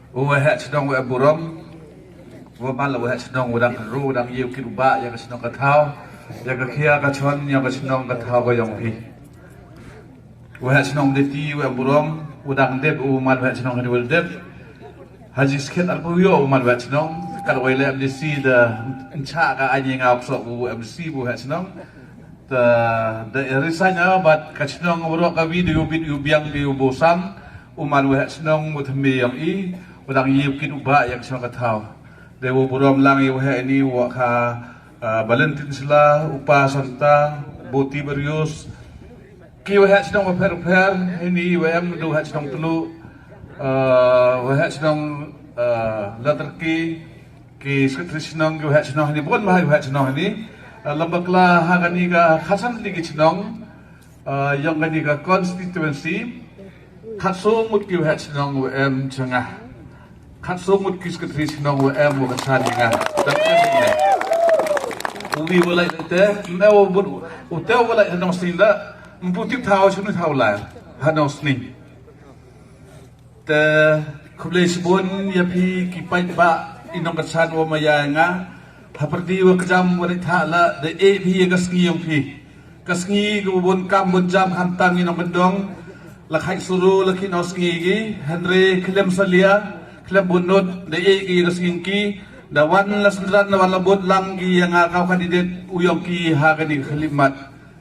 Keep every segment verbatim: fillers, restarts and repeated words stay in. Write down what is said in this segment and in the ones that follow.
U waheh chnong wa em burom, wa man la waheh chnong wa dang ru, wa dang yoh kit u bah ya ka chnong ka thaw, ya ka khia ka chon, ya ka chnong ka thaw ka yong phi. Waheh chnong Diti wa em burom, wa dang dep u man waheh chnong hani wa dep. Haji Skhet ar pawyo u man waheh chnong, kat wa le M D C da ncha ka ani nga sok u M D C bu waheh chnong. Ta da resign a, bad ka chnong waroh ka wi da u bit u biang bi u bosam, u man waheh chnong wa thymme yong i, wa dang yoh kit u bah ya ka chnong ka thaw. Da wa burom lang i waheh ini wa ka, ah, Valentin Sla, u pa Santa, Boti Barius, ki waheh chnong wa pher pher, ini wa em du waheh chnong Tulu, ah, waheh chnong, ah, Latarki, ki secretary chnong, ki waheh chnong hani, bun bha waheh chnong hani. Ah, lamba kla ha kani ka khatsan tylli ki chnong, ah, yong kani ka constituency, khatso ngut ki waheh chnong wa em cha nga. Khatso ngut ki secretary chnong wa em wa ka chan nga. Dang em ne. U wi wa lait te, me wa bun, u te wa lait ha Nongsning da, mpu tip thaw chuni thaw lai ha Nongsning. Te khublei chibun ya phi ki paidbah i nongkyrchan wa maya nga. Hapyrdi wa kjam wa ri tha la da e phi ya ka sngi yong phi. Ka sngi ka bun kam bun jam khamtam i nongkyndong. La khait suru la khih nongsngi ki. Hynre khlem salia, khlem bun nut, da e ki ya ka sngi ki. Da wan la syndran, da wan la bud lang ki ya nga kaw candidate u yong ki ha kani ka khlieh mat.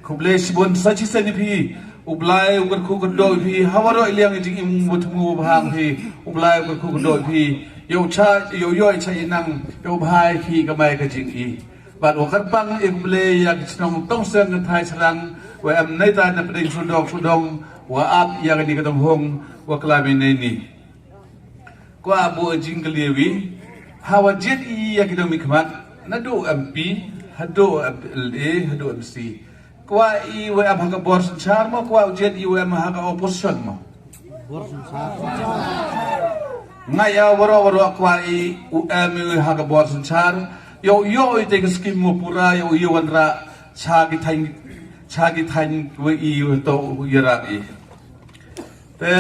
Khublei chibun sa chisien i phi. U Blai u kyrkhu kyrdoh i phi ha waroh i liang i jingim, wa thmu wa bha phi. U Blai u kyrkhu kyrdoh i phi. Yow cha, yow yoh i cha i nang, yow bha i phi kamai ka jing i. Bad wa kyrpang i khublei ya ki chnong Tongseng, Kynthai, Shrang, wa em neita na pdeng sudong sudong, wa ap ya kani ka donghong wa klam i neini. Kwah bu jingkylli wi, ha wa jied i ya ki dong mihkhmat, naduh M P, haduh M L A, haduh M C. Kwah i wa em ha ka bor synchar mo, kwah jied i wa em ha ka opposition mo? Bor synchar. Nga ya waroh waroh kwah i u em i ha ka bor synchar. Yow yoh i te ka skim mo pura, yow yoh wanrah cha ki thaiñ, cha ki thaiñ wa i wa toh u yarap i. Te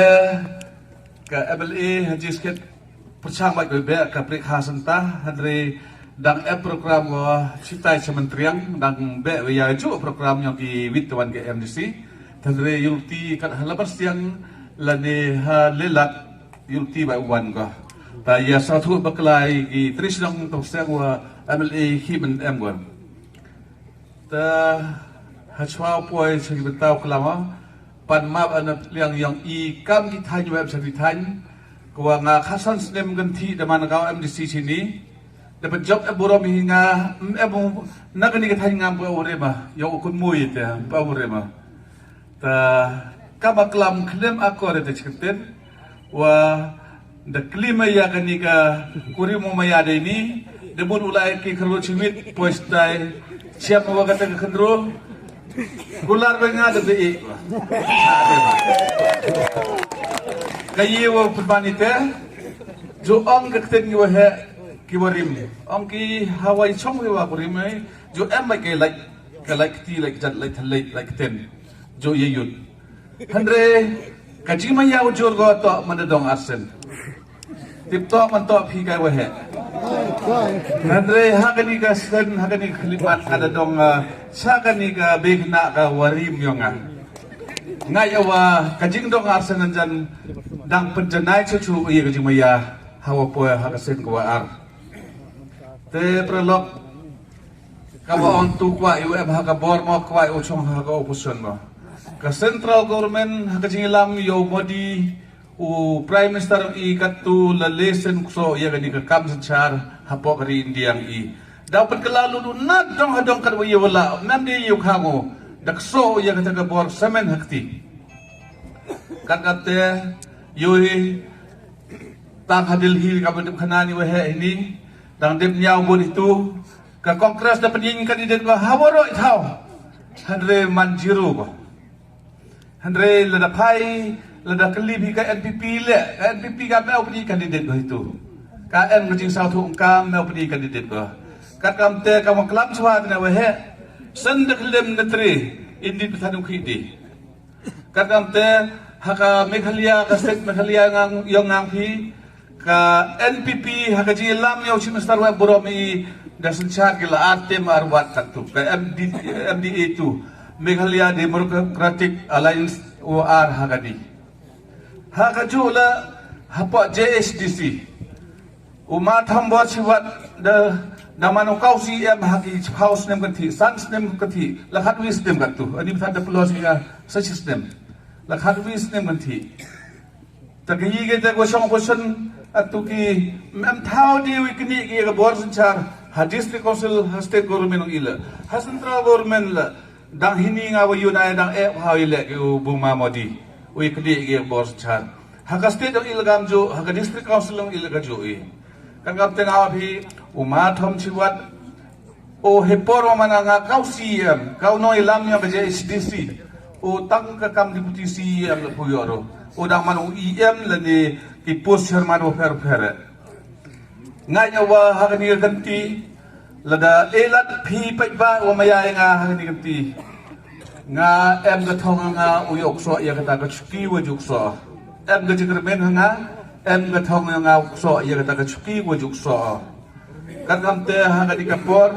ka M L A Haji Skhet pyrchang bait ko beh ka prik ha senta, hynre dang em program wa chitai cha Myntriang, dang beh wa ya ju program yong ki wit tawan ka M D C. Hynre yulti kat ha Labar Siang lane ha Lelat, yulti bai wan ko. Ta ya sa thu bakla i ki tri chnong Tongseng wa M L A hi men em ko. Ta ha chwa poi cha ki bynta u klam, pan map ana liang yong i kam ki thaiñ wa em cha ki thaiñ. Kwah nga khatsan snem kynthih da man ka M D C chini. Da pynjop em burom hi nga, em, em na kani ka thaiñ ngam pa u rema, yong u kun mui te pa u rema. Ta kam a klam khlem akor te chkten. Wa da klim ya kani ka kurim u maya de ni, da bun u lai ki khro chiwit, poi stai, chiam wa kata ka khynro, kular ba nga da de i. Ka ye wa pynban i te, ju ong ka ktien ki wa heh, ki wa rim. Ong ki ha wa i chong wa kurim ai, ju em ba ke lai, ka lai kti, lai kjat, lai thalai, lai ktien. Ju ye yut. Hynre ka jingmaya u jur ko toh man da dong arsen. Tip toh man toh phi kai wa heh. Hynre ha kani ka sien, ha kani ka khlieh mat ka da dong, ah, cha kani ka beh na ka wa rim yong nga. Nga ya wa ka jingdong arsen ngan jan dang pynjanai chu chu ya ka jingmaya ha wa poi ha ka sien ka wa ar. Te paralok, ka wa ong tu kwah i u em ha ka bor mo, kwah i u chong ha ka opposition mo. Ka central government ha ka jinglam yow Modi, u Prime Minister i katu la lesen kso ya kani ka kam synchar hapoh ka ri India i. Daw pynkylla lut u na dong ha dong kat wa ya wa la, nam de yow khango, da kso ya kata ka bor samen ha kti. Kat kat te, yow i tang ha Delhi ka ba dep khana ni wa heh ini, dang dep ñiaw bun itu, ka Congress da pynyin candidate ko ha waroh i thaw. Hynre man zero ko. Hynre lada phai, lada kylli phi ka N P P le, ka N P P ka me u pynyin candidate ko itu. Ka em ka jingsaw thu ong ka me u pynyin candidate ko. Kat kam te ka wa klam chwa te na wa heh, send da khlem na tre, indi pathan u khidi. Kat kam te ha ka Meghalaya, ka state Meghalaya ngang, yong ngang phi, Ka N P P ha ka jinglam ya u Chief Minister wa burom i da synshar ki la ar term ar wat katu. Ka M D, M D A tu, Meghalaya Democratic Alliance, wa ar ha ka di. Ha ka ju la hapoh J H D C. U Ma Thombor Shiwat da, da man u kau C M ha ki chiphaw snem kynthih, san snem kynthih, la khatwi snem katu. Ani bthat da pynlong si nga sa chi snem. La khatwi snem kynthih. Ta ka yi ke ta ko shong ko shon atu ki mem thaw di wi kini ki ka bor synshar ha District Council, ha State Government ong i la, ha Central Government la, dang hini nga wa yunai dang e ha i le ki u Buma Modi. Wi kini ki ka bor synshar ha ka State ong i la kam ju, ha ka District Council ong i la ka ju i. Kan kam te nga wa phi u Ma Thom Shiwat. O he por wa man nga kau C M, kau nong i lam ya ka J H D C. O tang ka kam Deputy C M la phu yoh ro. O dang man u E M la ni ki post chairman wa pher pher. Nga ya wa ha ka ni ka kynti, lada e lat phi pait ba wa maya ya nga ha ka ni ka kynti. Nga em ka thong nga u yoh ksoh ya kata ka chuki wa juk soh. Em ka jingkyrmen ha nga, em ka thong ya nga u ksoh ya kata ka chuki wa juk soh. Kat kam te ha ka ni ka por,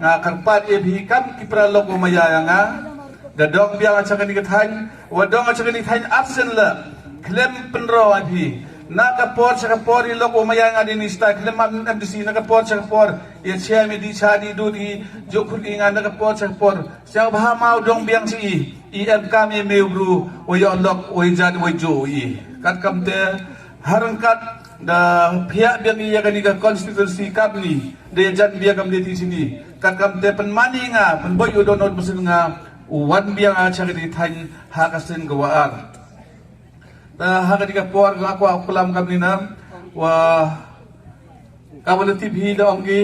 nga kyrpad e phi kam ki paralok wa maya ya nga. Da dong biang cha ka ni ka thaiñ, wa dong cha ka ni thaiñ absent la. Khlem pynro a phi. Na ka por cha ka por i lok wa maya nga di ni sta khlem man M D C na ka por cha ka por. Ya chia mi di cha di du di ju khut i nga na ka por cha ka por. Siang bha mau dong biang chi i, i em kam i meu bru, wa yoh lok, wa i jan, wa i ju i. Kat kam te, harangkat da phiah biang i ya ka ni ka constituency kam ni, da ya jan biang kam ni ti sini. Kat kam te pynmani nga, pynboi u donot mesin nga, u wan biang a cha ka ni thaiñ ha ka sien ka wa ar. Ta ha ka ni ka por nga kwah u klam kam ni na, wa ka wa la tip hi da ong ki,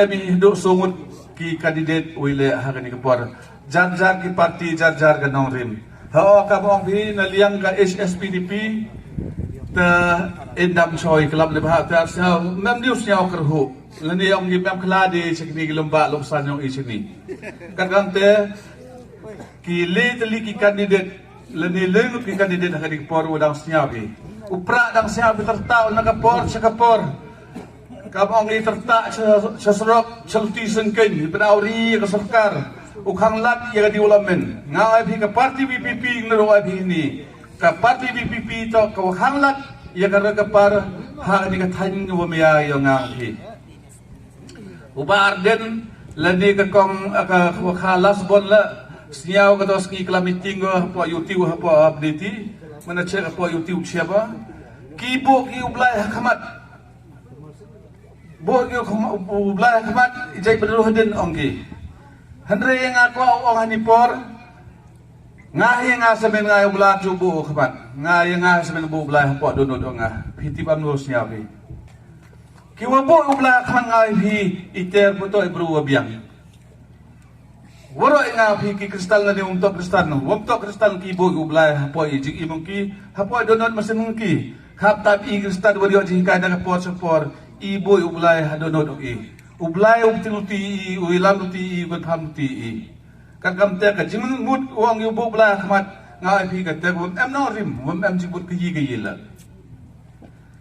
em i du songut ki candidate wi le ha ka ni ka por. Jar jar ki party, jar jar ka nongrim. Ha o ka ong phi na liang ka H S P D P, ta endam choi klam le bha ta sa mem diu sñiaw kyrhu. La ni ong ki mem khla di chik ni ki lum ba lum san yong i chini. Kat kam te, ki le te li ki candidate, la ni le ngut ki candidate ha ka ni ka por wa dang sñiaw phi. U pra dang sñiaw phi tyrta na ka por cha ka por. Kam ong i tyrta cha, cha surok, cha luti sengkeng, i pynawri ya ka sorkar. U khang lat ya ka development. Nga ai phi ka party V P P, nga ro ai phi ni. Ka party V P P to ka wa khang lat ya ka ra ka par ha ka ni ka thaiñ wa maya ya nga phi. U Bah Ardent, la ni ka kong, a, ka, ka kha last born la, sñiaw ka dos ki klam meeting ko, hapoh YouTube, hapoh update, mana che hapoh YouTube che ba. Ki bok ki u Blai ha khmat. Bok ki u khma-, u Blai ha khmat, i jai bedru hadin ong ki. Hynre nga ko ong hani por, nga hi nga semen nga u Blai ju bok khmat. Nga hi nga semen bok u Blai hapoh donot ong nga. Phi tip am no sñiaw phi. Ki wa bok u Blai khmat nga hi iter puto i bru wa biang. Waroh i nga phi ki Kristan la ni wom tok Kristan, wom tok Kristan ki bok u Blai hapoh i jingim ong ki, hapoh i donot mesin ong ki. Khap tap i Kristan waroh jingkai na ka por cha por, i bok u Blai ha donot ong i. U Blai u ti luti i, u i lam luti i, u kan pham luti i. Kat kam te ka jingmut wa ong i u bok u Blai khmat, nga ai phi ka te wom em nongrim, wom em jingmut ka yi ka yi la.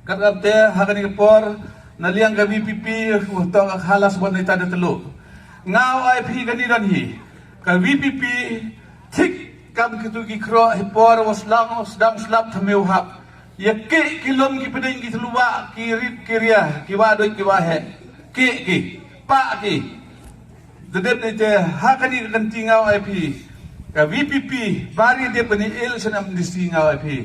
Kat kam te, ha ka ni ka por, na liang ka V P P, u to ka kha last born ni ta da telu. Nga ai phi ka ni don hi. Ka V P P, thik kam ki tu ki kro, hi por, wa slang, sdang slap thamew hap. Ya ki, ki lum ki pdeng ki tluwa, ki rit, ki ria, ki wa doi, ki wa he. Ki, ki, pa ki. Dedep ni te, ha ka ni ka kynti nga ai phi. Ka V P P, bari dep ka ni election M D C nga ai phi.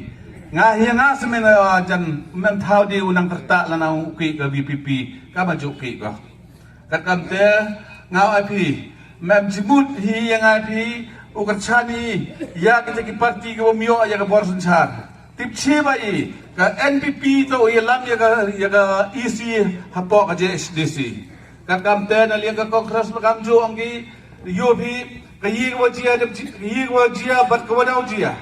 Nga hi nga semen, a, jan mem thaw di u nang kerta la nang u ki ka V P P, ka ma ju ki ka. Kat kam te, nga ai phi. Mem jimut hi ya nga ai phi, u kerchani, ya kita ki party ki wom yoh ya ka bor synshar. Tip chi ba i, ka N P P to u ya lam ya ka, ya ka E C hapoh ka J H D C. Kat kam te na liang ka Congress la kam ju ong ki, yo phi, ka yi ka wa jia, dep ji-, ka yi ka wa jia, bat ka wa daw jia.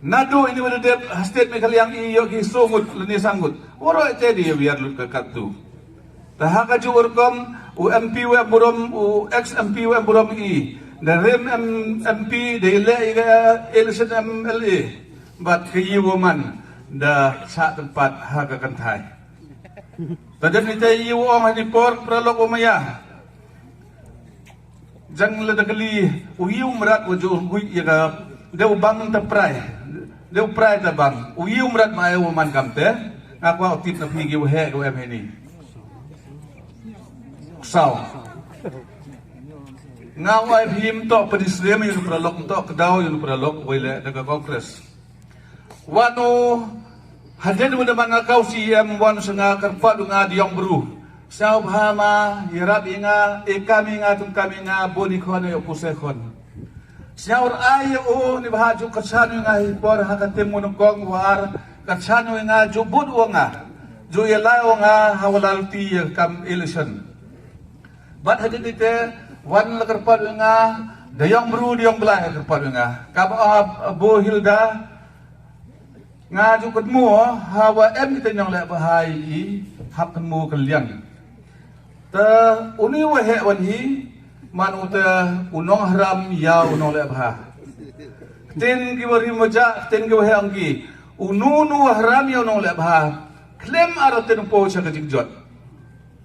Nadu ini wa dep, ha state Meghalaya i yo ki songut, la ni sangut. Waroh te di ya wiar lut ka kat tu. Ta ha ka ju rukom, u M P wa burom, u ex M P wa burom i. Da rem M-, M P, da le i ka election M L A. Bat ka yi wa man, da sa tempat ha ka kynthai. Te dep ni te i u ong ha ni por paralok wa maya. Jang la da kali u i u mrad wa ju u gui ya ka, de u bang ta prai. De u prai ta bang. U i u mrad ma e wa man kam te. Nga kwah u tip na phi ki wa he ka wa em he ni. Saw. Nga wa e phi mto pa disrem yu paralok, mto ka daw yu paralok, wa i le da ka Congress. Wanu hadien wa da man nga kaw C E M, wanu sa nga kyrpad u nga da yong bru. Sñiaw bha ma, yarap i nga, e kam i nga, tum kam i nga, bun i khon, e u puse khon. Sñiaw ra ai o ni bha ju kyrchan u nga hi por ha ka tem u nongkong wa ar, kyrchan u nga ju bun u nga. Ju yalai u nga ha wa lal ti ya kam election. Bad hadien ni te, wan la kyrpad u nga, da yong bru, da yong blai ha kyrpad u nga. Ka ba, ah, Bo Hilda, nga ju kut mo, ha wa em i te nyong le bha i, hap kut mo ka liang. Te, u ni wa he wan hi, man u te, u nong haram, ya u nong le bha. Ktien ki wa rim wa ja, ktien ki wa he ang ki, u nu nu wa haram ya u nong le bha. Klem ara ten po cha ka jingjot.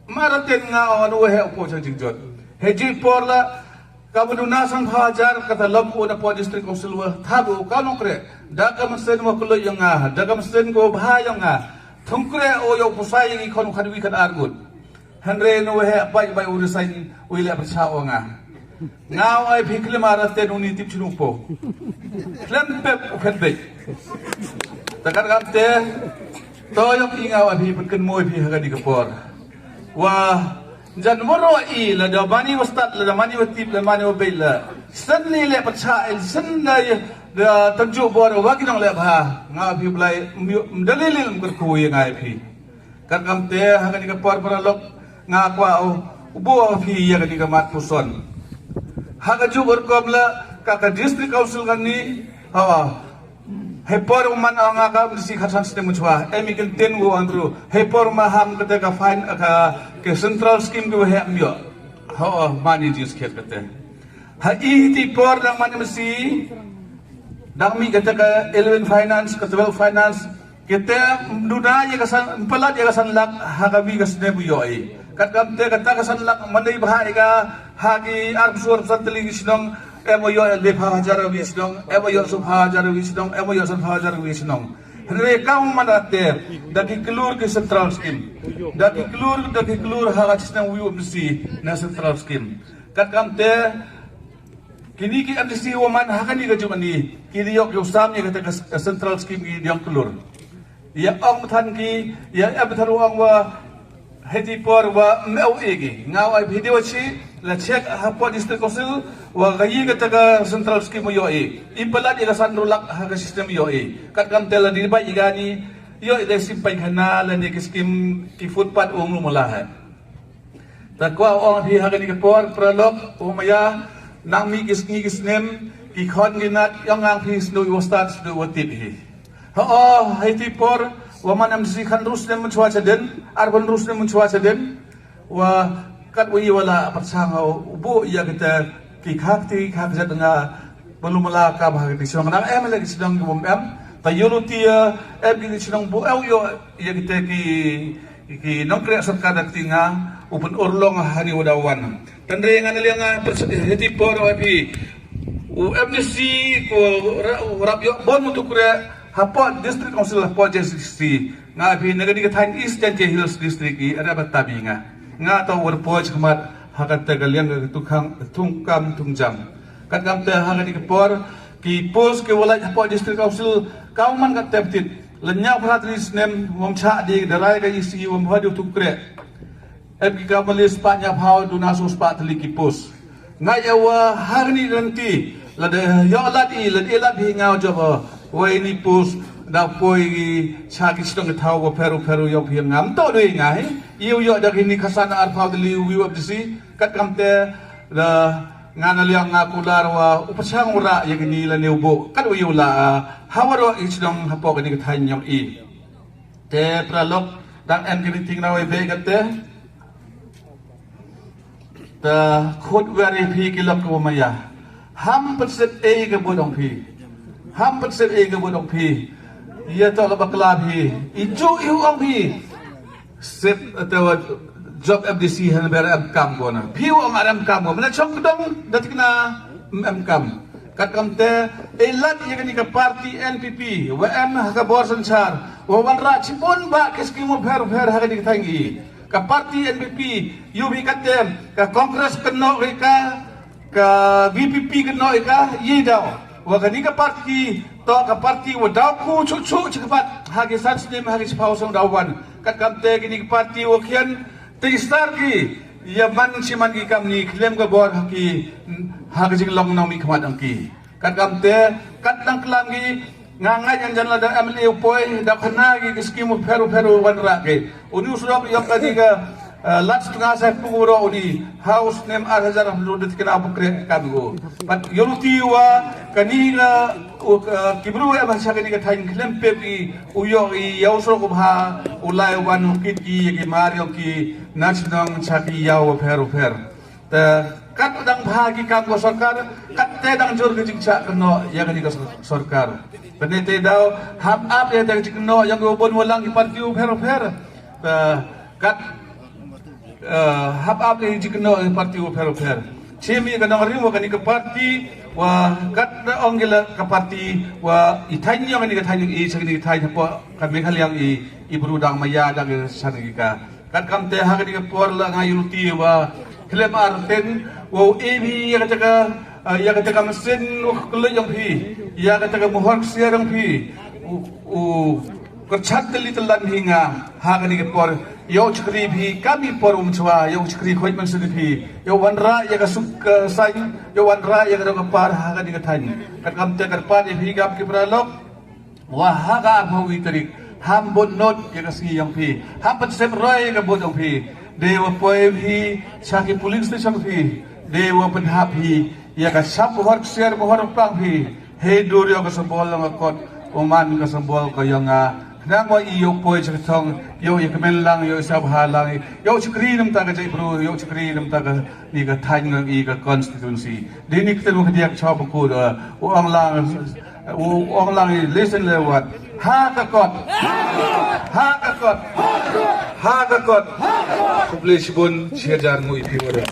Mara ten nga ong anu he u po cha jingjot. He ji por la, ka ba duna san phaw hajar ka ta lom u na po district council wa, thap u ka nongkre. Da ka masen wa kulo yong nga, da ka masen ko bha yong nga. Thungkre o yo pusai i khon khat wi khat ar gut. Hynre nu he bai bai u resign u i le pyrchah o nga. Nga ong ai phi klem ara ten u ni tip chinu po. Klem pep u khat bek. Takat kam te, to yong i nga ong ai phi pynken mo i phi ha ka ni ka por. Wa, jan moro i la da mani wa stad, la da mani wa tip, la mani wa beit la. Sen ni le pyrchah, sen da, da tanju bor wa ki nong le bha. Nga ong ai phi blai, mdalilil mkyrkhu ya nga ong ai phi. Kat kam te, ha ka ni ka por paralok, nga kwah u, u bo phi ya ka ni ka mat puson. Ha ka ju bor kom la, ka ka district council ka ni, ha, he por man nga ka M D C khatsan snem chwa, em i ken ten wo andru, he por ma ham ka te ka fine, ka, ke central scheme ki wa he am yo. Ha, mani jis khet ka te. Ha i ti por dang man M D C, dang mi ka te ka eleven finance, ka twelve finance, Kite mduna ya ka san, mpalat ya ka san lak ha ka wi ka snem u yoh i. Kat kam te kata ka san lak mandai bha i ka ha ki arphaw san tylli ki shnong, em u yoh le phaw hajar wi shnong, em u yoh so phaw hajar wi shnong, em u yoh san phaw hajar wi shnong. Hynre kam man ate, da ki klur ki central scheme. Da ki klur, da ki klur ha ka snem wi um si na central scheme. Kat kam te, Kini ki M D C wa man ha kani ka jumani, ki di yoh ki u sam ya kata ka s-, central scheme ki di yong klur. Ya ong than ki, ya em than ong wa heti por wa me u e ki. Nga wa heti wa chi, la check ha po district council, wa ka yi kata ka central scheme yoh e. Impalat ya ka san rulak ha ka system yoh e. Kat kam te la di bai i gani, yoh e de simpai khana la ni ki scheme ki footpath ong lu mala hai. Ta kwah ong phi ha kani ka por, paralok, u maya, nang mi ki sngi ki snem, ki khon ki nat, yong ngang phi snu wa stad, snu wa tip hi. Ha o, hei ti por, wa man M D C khan ru snem mynchwa cha den, ar phan ru snem mynchwa cha den, wa kat wa i wa la pyrchang ha u, u bu ya kita ki khak ti, khak jat nga, Balu mala ka bha ki chnong, nang em le ki chnong ki bom em. Ta yoh lu ti ya, em ki chnong bu eu yoh, ya ki te ki, ki nongkreh sorkar da kti nga, u pyn urlong hani wa da wan. Tynre nga na liang nga, pers-, heti por wa phi. U M D C ko ra-, u rap yoh bon mutu kreh, hapoh District Council, hapoh J C C. Nga phi na kani ka thaiñ East Jaintia Hills District i, ada ba tabi nga. Nga ta war poj khmat, ha kata ka liang ka tungkhang, tungkam, tungjam. Kat kam te ha kani ka por, ki post ki walai hapoh District Council, kau man kat te ptit. Lanya prat ri snem, wam cha di, darai ka isi, wam hadu tukre. Em ki ka malis pa nya phau, duna sus pa tali ki post. Nga ya wa ha kani ranti, lada yoh lad i, lada i lad hi nga u jaba, wa ini post, da poi i, cha ki chnong thaw wa pheru pheru yoh phi ngam to doi nga hi, i u yoh da kini khasan ar phau dali u wiwap disi, kat kam te, da nga na liang nga kular wa, u pachang u ra ya kini la ne u bo, kat u yoh la, ha wa ro i chnong hapoh kani ka thaiñ yong i. Te paralok, dang em ki meeting na wei be kat te. Ta khut wari phi ki lok ko maya. Ham pat set e ka bu dong phi. Ham pat set e ka bu dong phi. Ya to la bakla phi. I ju i hu ong phi. Sep, te wa job M D C han ber em kam ko na. Phi wa em kam ko. Mana chong dong da tikna em kam. Kat kam te, e lad ya kani ka party N P P, wa em ha ka bor synchar, wa wanrah chibun bha ki scheme pher pher ha kani ka thaiñ i. Ka party N P P, yow phi kat te, ka Congress kynnoh ka, ka V P P kynnoh ka, ye daw. Wa kani ka party, toh ka party wa daw ku chuh chuh chi ka pat, ha ki san snem, ha ki chiphaw snem daw wan. Kat kam te kani ka party wa khian, te sar ki, ya man chi man ki kam ni, khlem ka bor ha ki, ha ka jinglong nongmihkhmat yong ki. Kat kam te, kat dang klam ki, nga ngai jan jan lada M L A u poi, da khana ki, ki scheme u pher u pher u wanrah ki. Uni u surok yong kani ka, eh, lad stunga sa pu ro uni, ha u snem ar hajar hynru da tikna pu krek kam ko. Pat yow luti wa, kani ka, u, eh, ki bru em ha cha kani ka thaiñ khlem pep i, u yoh i, ya u surok u bha, u lai wan u kit ki, ya ki mar yong ki, na chnong cha ki yaw u pher u pher. Te kat dang bha ki kam ka sorkar, kat te dang jur ka jingchah kynnoh ya kani ka sor-, sorkar. Te ne te daw, hap ap ya te ka jingkynnoh ya ka bun walang ki party u pher u pher. Te kat, eh, hap ap ya ka jingkynnoh ya party u pher u pher. Chim i ka nongrim wa kani ka party, wa kat da ong ki la ka party, wa i thaiñ yong kani ka thaiñ i, cha kani ka thaiñ hapoh ka Meghalaya i, i bru dang maya dang i san ki ka. Kat kam te ha kani ka por la nga yow luti wa khlem ar ten, wow e phi ya kata ka, ah, ya kata ka machine u khluit yong phi, ya kata ka muhor ksiar yong phi, u, u kyrchat tylli tyllan phi nga ha kani ka por, yow chakri phi kam i por um chwa, yow chakri khoi man sini phi, yow wanrah ya ka suk ka saiñ, yow wanrah ya ka dok ka par ha kani ka thaiñ. Kat kam te kyrpad ya phi kam ki paralok, wa ha ka arphaw wi tarik, ham bot not ya ka sngi yong phi, ham pynsep roi ya ka bot yong phi, de wa poi phi cha ki polling station phi, de wa pynhap phi ya ka sap hor ksiar hor pang phi, hei dur ya ka symbol yong ka kot, u man ka symbol ka yong nga, khnang wa i yow poi cha ka thong, yow ya ka men lang, yow sap ha lang, yow chakri nam ta ka jait bru, yow chakri nam ta ka ni ka thaiñ, i ka constituency. Dini kten wa ka diak chop ku da, u ong lang, u ong lang i listen le wat. Ha ka kot. Ha ka kot. Ha ka kot. Khublei chibun, chi hajar ngut i phi wa da.